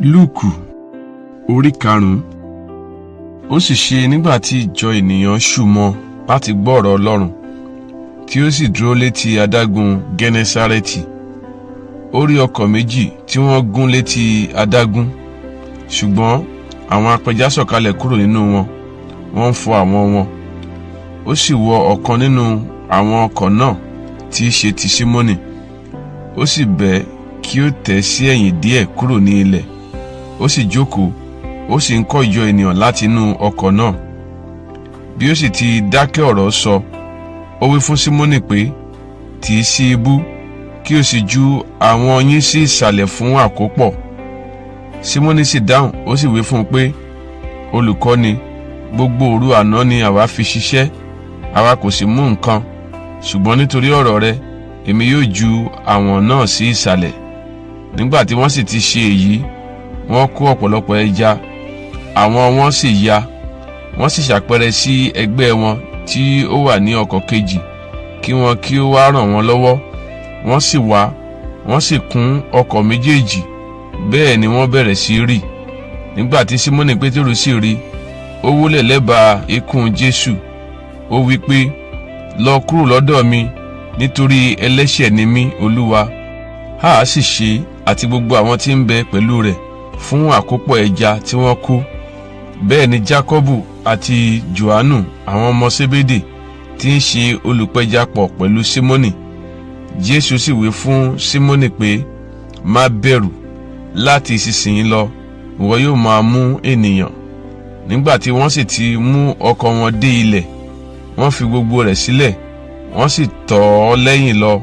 Lúùkù orí karùn-ún. Ó sì ṣe nígbà tí ìjọ ènìyàn ṣù mọ́ láti gbọ́ ọ̀rọ̀ Ọlọ́run, tí ó sì dúró létí adágún Gẹ́nẹ́sárẹ́tì. Ó rí ọkọ̀ méjì tí wọ́n gún létí adágún, ṣùgbọ́n àwọn apẹja sọ̀kalẹ̀ kúrò nínú wọn, wọ́n ń fọ àwọ̀n wọn. Ó sì wọ ọ̀kan nínú àwọn ọkọ̀ náà, tí í ṣe ti Símónì. Ó sì bẹ̀ ẹ́ kí ó tẹ̀ sí ẹ̀yìn díẹ̀ kúrò ní ilẹ̀. Ó sì jókòó, ó sì ń kọ́ ìjọ ènìyàn láti inú ọkọ̀ náà. Bí ó sì ti dákẹ́ ọ̀rọ̀ sọ, ó wí fún Símónì pé, "Tì í sí ibú, kí o sì ju àwọ̀n yín sí ìsàlẹ̀ fún àkópọ̀." Símónì sì dáhùn, ó sì wí fún un pé, "Olùkọ́ni, gbogbo òru àná ni àwa fi ṣiṣẹ́, àwa kò sì mú nǹkan; ṣùgbọ́n nítorí ọ̀rọ̀ rẹ, èmi yóò ju àwọ̀n náà sí ìsàlẹ̀." Nígbà tí wọ́n sì ti ṣe èyí, wọ́n kó ọ̀pọ̀lọpọ̀ ẹja, àwọ̀n wọn sì ya. Wọ́n sì ṣàpẹrẹ sí ẹgbẹ́ wọn tí ó wà ní ọkọ̀ kejì kí wọn kí ó wá ràn wọ́n lọ́wọ́. Wọ́n sì wá, wọ́n sì kún ọkọ̀ méjèèjì, bẹ́ẹ̀ ni wọ́n bẹ̀rẹ̀ sí rì. Nígbà tí Símónì Pétérù sì rí, ó wólẹ̀ lẹ́bàá eékún Jésù, ó wí pé, "Lọ kúrò lọ́dọ̀ mi, nítorí ẹlẹ́ṣẹ̀ ni mí, Olúwa." Háà sì ṣe àti gbogbo àwọn tí ń bẹ pẹ̀lú rẹ̀ fún àkópọ̀ ẹja tí wọ́n kó. Bẹ́ẹ̀ ni Jákọ́bù àti Jòhánù, àwọn ọmọ Sébédè, tí ń ṣe olùpẹja pọ̀ pẹ̀lú Símónì. Jésù sì wí fún Símónì pé, "Má bẹ̀rù, láti ìsinsìnyí lọ ìwọ yóò máa mú ènìyàn." Nígbà tí wọ́n sì ti mú ọkọ̀ wọn dé ilẹ̀, wọ́n fi gbogbo rẹ̀ sílẹ̀, wọ́n sì tọ̀ ọ́ lẹ́yìn lọ.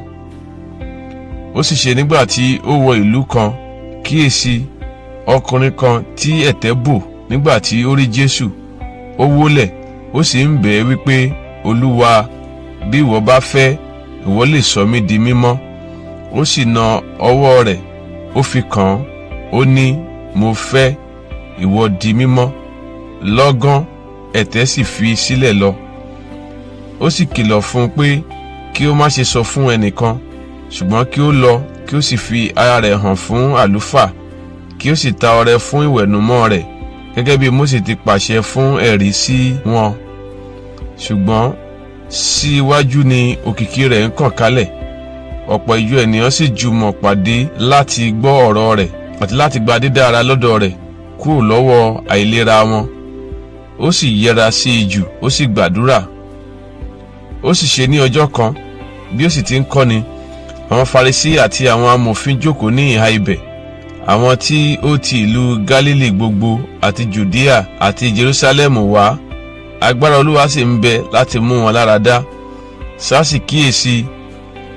Ó sì ṣe nígbà tí ó wọ ìlú kan, kíyèsí, ọkùnrin kan tí ẹ̀tẹ̀ bò. Nígbà tí ó rí Jésù, ó wólẹ̀, ó sì ń bẹ̀ ẹ́ wípé, "Olúwa, bí ìwọ bá fẹ́, ìwọ lè sọ mí di mímọ́." Ó sì na ọwọ́ rẹ̀, ó fi kàn án, ó ní, "Mo fẹ́, ìwọ di mímọ́." Lọ́gán ẹ̀tẹ̀ sì fi sílẹ̀ lọ. Ó sì kìlọ̀ fún un pé kí ó má ṣe sọ fún ẹnìkan, ṣùgbọ́n kí ó lọ, kí ó sì fi ara rẹ̀ hàn fún àlùfáà, kí ó sì ta ọrẹ fún ìwẹ̀nùmọ́ rẹ̀ gẹ́gẹ́ bí Mósè ti pàṣẹ, fún ẹ̀rí sí wọn. Ṣùgbọ́n síwájú ni òkìkí rẹ̀ ń kàn kálẹ̀. Ọ̀pọ̀ ìjọ ènìyàn sì jùmọ̀ pàdé láti gbọ́ ọ̀rọ̀ rẹ̀ àti láti gba dídára lọ́dọ̀ rẹ̀ kúrò lọ́wọ́ àìlera wọn. Ó sì yẹra sí ijù, ó sì gbàdúrà. Ó sì ṣe ní ọjọ́ kan, bí ó sì ti ń kọ́ni, àwọn Farisí àti àwọn amòfin jókòó ní ìhà ibẹ̀, àwọn tí ó ti ìlú Gálílì gbogbo àti Jùdíà àti Jerúsálẹ́mù wá. Agbára Olúwa sì ń bẹ láti mú wọn lára dá. Sásì kíyèsí,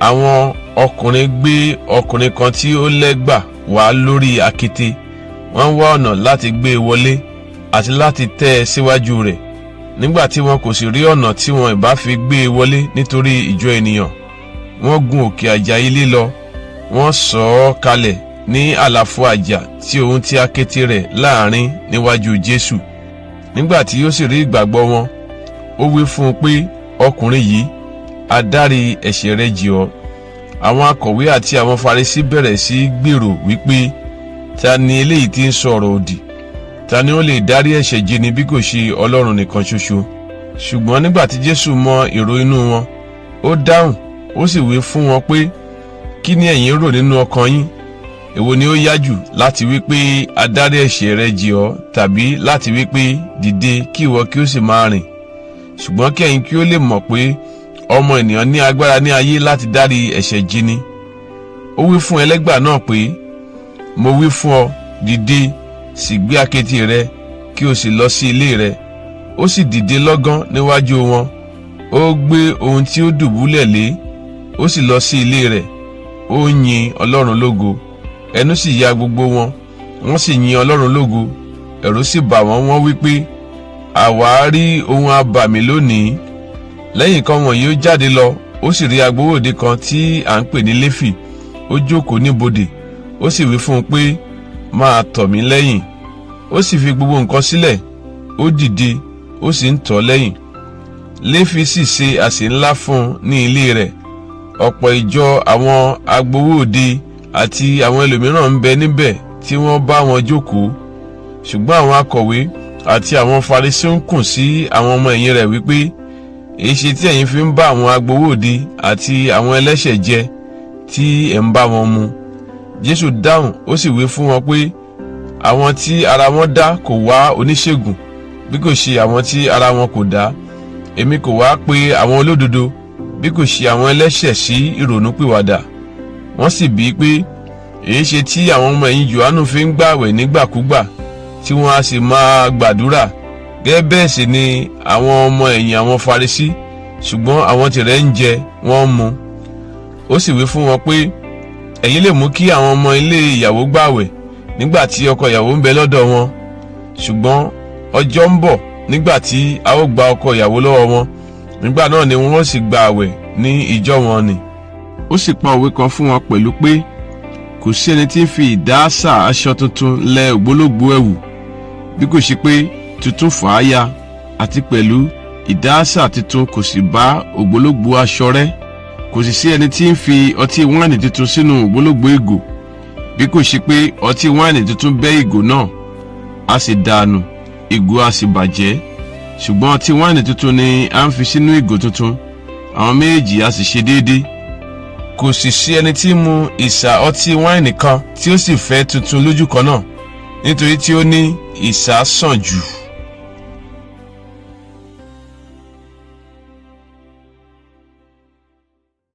àwọn ọkùnrin gbé ọkùnrin kan tí ó lẹ́gbà wá lórí àkéte. Wọ́n ń wá ọ̀nà láti gbé e wọlé àti láti tẹ́ ẹ síwájú rẹ̀. Nígbà tí wọn kò sì rí ọ̀nà tí wọn ìbá fi gbé e wọlé nítorí ìjọ ènìyàn, wọ́n gun òkè àjà ilé lọ, wọ́n sọ ọ́ kalẹ̀ ní àlàfo àjà tí òun ti àkéte rẹ̀ láàrin níwájú Jésù. Nígbà tí ó sì rí ìgbàgbọ́ wọn, ó wí fún un pé, "Ọkùnrin yìí, a dárí ẹ̀ṣẹ̀ rẹ jì ọ́." Àwọn akọ̀wé àti àwọn Farisí bẹ̀rẹ̀ sí í gbèrò wípé, "Ta ni eléyìí tí ń sọ̀rọ̀ òdì? Ta ni ó lè dárí ẹ̀ṣẹ̀ jì ni bí kò ṣe Ọlọ́run nìkan ṣoṣo?" Ṣùgbọ́n nígbà tí Jésù mọ èrò inú wọn, ó dáhùn, ó sì wí fún wọn pé, "Kí ni ẹ̀yin rò nínú ọkàn yín? Èwo ni ó yá jù, láti wí pé, 'A dárí ẹ̀ṣẹ̀ rẹ jì ọ́,' tàbí láti wí pé, 'Dìde, kí ìwọ kí ó sì máa rìn'? Ṣùgbọ́n kí ẹ̀yin kí ó lè mọ̀ pé Ọmọ ènìyàn ní agbára ní ayé láti dárí ẹ̀ṣẹ̀ jì ni," ó wí fún ẹlẹ́gbà náà pé, "Mo wí fún ọ, dìde, sì gbé àkéte rẹ, kí o sì lọ sí ilé rẹ." Ó sì dìde lọ́gán níwájú wọn, ó gbé ohun tí ó dùbúlẹ̀ lé, ó sì lọ sí ilé rẹ̀, ó yin Ọlọ́run lógo. Ẹnu sì ya gbogbo wọn, wọ́n sì yin Ọlọ́run lógo. Ẹ̀rù sì bà wọ́n, wọ́n wí pé, "Àwa rí ohun abàmì lónìí." Lẹ́yìn nǹkan wọ̀nyí, ó jáde lọ, ó sì rí agbowóòde kan tí à ń pè ní Léfì, ó jókòó níbodè. Ó sì wí fún un pé, "Máa tọ̀ mí lẹ́yìn." Ó sì fi gbogbo nǹkan sílẹ̀, ó dìde, ó sì ń tọ̀ lẹ́yìn. Léfì sì ṣe àsè ńlá fún un ní ilé rẹ̀. Ọ̀pọ̀ ìjọ àwọn agbowóòde àti àwọn ẹlòmíràn ń bẹ níbẹ̀. tí wọ́n bá wọn jókòó. Ṣùgbọ́n àwọn akọ̀wé àti àwọn Farisí ń kùn sí àwọn ọmọ ẹ̀yìn rẹ̀ wípé, "Èéṣe tí ẹ̀yin fi ń bá àwọn agbowó òde àti àwọn ẹlẹ́ṣẹ̀ jẹ, tí ẹ̀ ń bá wọn mu?" Jésù dáhùn, ó sì wí fún wọn pé, "Àwọn tí ara wọn dá kò wá oníṣègùn, bí kò ṣe àwọn tí ara wọn kò dá. Èmi kò wá pe àwọn olódodo, bí kò ṣe àwọn ẹlẹ́ṣẹ̀ sí ìrònúpìwàdà." Wọ́n sì bí i pé, "Èéṣe tí àwọn ọmọ ẹ̀yìn Jòhánù fi ń gbààwẹ̀ nígbàkúgbà, tí wọ́n á sì máa gbàdúrà, gẹ́gẹ́ bẹ́ẹ̀ sì ni àwọn ọmọ ẹ̀yìn àwọn Farisí, ṣùgbọ́n àwọn tìrẹ ń jẹ, wọ́n ń mu?" Ó sì wí fún wọn pé, "Ẹ̀yin lè mú kí àwọn ọmọ ilé ìyàwó gbààwẹ̀ nígbà tí ọkọ ìyàwó ń bẹ lọ́dọ̀ wọn? Ṣùgbọ́n ọjọ́ ń bọ̀ nígbà tí a ó gba ọkọ ìyàwó lọ́wọ́ wọn. Nígbà náà ni wọ́n sì gba àwẹ̀ ní ìjọ wọn ni." Ó sì pa òwe kan fún wọn pẹ̀lú pé, "Kò sí ẹni tí ń fi ìdáásà aṣọ tuntun lẹ ògbólógbòó ẹ̀wù, bí kò ṣe pé tuntun fà á ya, àti pẹ̀lú ìdáásà tuntun kò sì bá ògbólógbòó aṣọ rẹ́. Kò sì sí ẹni tí ń fi ọtí wáìnì tuntun sínú ògbólógbòó ìgò, bí kò ṣe pé ọtí wáìnì tuntun bẹ́ ìgò náà, á sì dànù, ìgò á sì bàjẹ́. Ṣùgbọ́n ọtí wáìnì tuntun ni à ń fi sínú ìgò tuntun, àwọn méjì á sì ṣe déédéé. Kò sì sí ẹni tí ń mu ìsà ọtí wáìnì kan tí ó sì fẹ́ tuntun lójú kan náà, nítorí tí ó ní, 'Ìsà sàn jù.'"